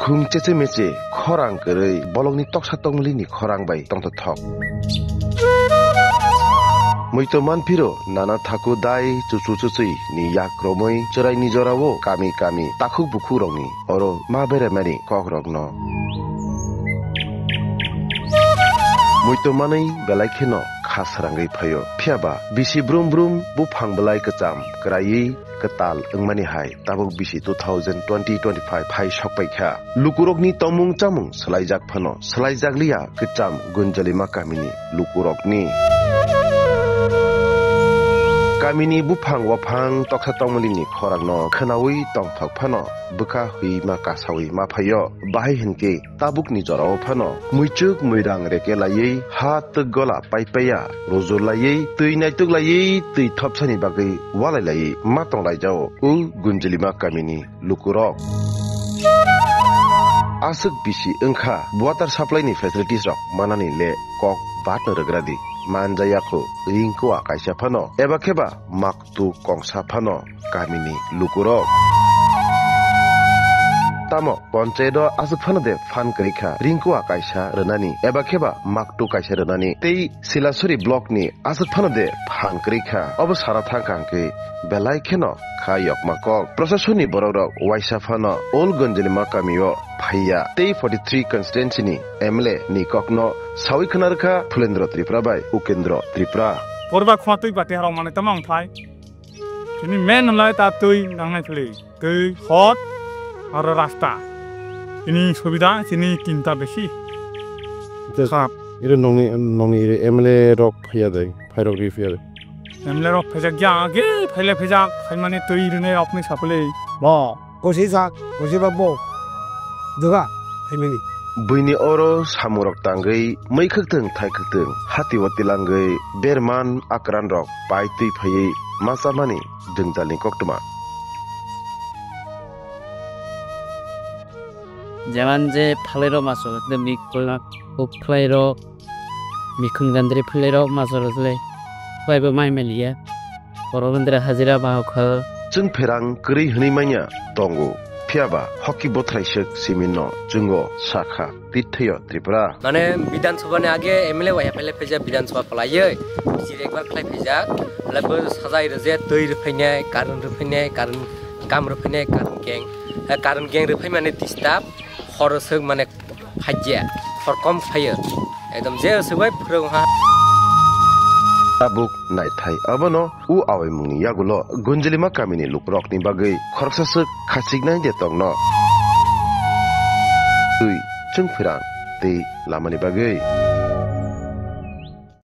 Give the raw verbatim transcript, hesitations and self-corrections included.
khung cheche meche khorang kwrwi bolongni toksa tongmili ni khorang bai tongthothok. Muito manphiro nana thaku dai chuchu chuchwi ni yak romwi chwraini jorao kami kami takhuk bukhuk rokni oro ma beremani kok rokno. Muito manwi belai kheno kha srangwi phaio. Phiya ba bisi brum brum buphang belai kwcham kwraiwi kwtal wngmani hai tabuk bisi two thousand twenty twenty-five phai sokpai kha. Lukurokni tongmung chamung swlaijak phano swlaijakliya kwcham Gunjalima kamini lukurokni. Kamini buphang waphang toksa tongmilini khorangno khwnawi tongthok phano bwkha hwi ma kasawi ma phaio. Bahai hinkhe tabukni jorao phano muichuk muirang reke laiwi ha twk gola paipaiya rujur laiwi twi naituk laiwi twi thopsani bagwi walai laiwi ma tonglaijao o Gunjalima kamini lukurok. Aswk bisi wngkha water supply ni facilities rok manani le kok batno rwgradi manjaya kho ringkua kaisa phano eba kheba mak tu kongsa phano kamini lukurok. Tamo ponchayat o aswk phano de phan kwrwi kha ringkua kaisa rwnani eba kheba maktu kaisa rwnani tei Silasuri block ni aswk phano de phan kwrwi kha obo sana thang kha hwnkhe belai kheno kha yokma kok. Prosasoni borok rok waisa phano Old Gunjalima kami o phaiya tei forty three constituency ni M L A ni kokno sawi khna rwkha Phulendra Tripura bai Ukendra Tripura. Porba khwatwi bati harok manwi tamo wng phai. Chini main hwnlai ta twi nangnai philwi. Twi, hot, aro rasta. Chini subida, chini chinta besi. Te khap. Ire nongni, nongni ire M L A rok phaiya dai, phairok ri phaiya dai. M L A rok phaijak ya, age phaile phaijak, phaimani twi rinai rokni saphle. Bo. Kosi sak, kosi ba bo. Doga, phaimani. Buini oro samung rok tangwi mui khwktwng thai khwktwng hati o tilangwi berman akran rok pai twi phaiwi ma chamani jwngjalni koktwma. Jeman je phalai rok ma chwng khe mikla kuk phlai rok mikhun gandri phlai rok ma chwng khe bai bo mai maliya. Borok wngdra hajira bahok kha. Chwng pherang kwrwi hwnwi manya tongo, phiya ba hoki bothrai swk simin no chwngo sakha Tirthayo Tripura. Mane Bidhan Sabha ni age M L A wahya phaile phaijak Bidhan Sabha palaiwi, chiri ekbar khlai phaijak, labo sajai rwje twi rwphainai, current rwphainai, current kam rwphainai, current gang, eh, current gang rwphai mane disturb, hor swk mane Phajya, khorkom phaio. Ekdom je swbai phwrwng ha. Tabuk naithai abono u awaimungni yagulo Gunjilima kamini lukurokni bagwi khoroksa swk khachiknai de tongno. Twi chwng phwrang tei lamani bagwi.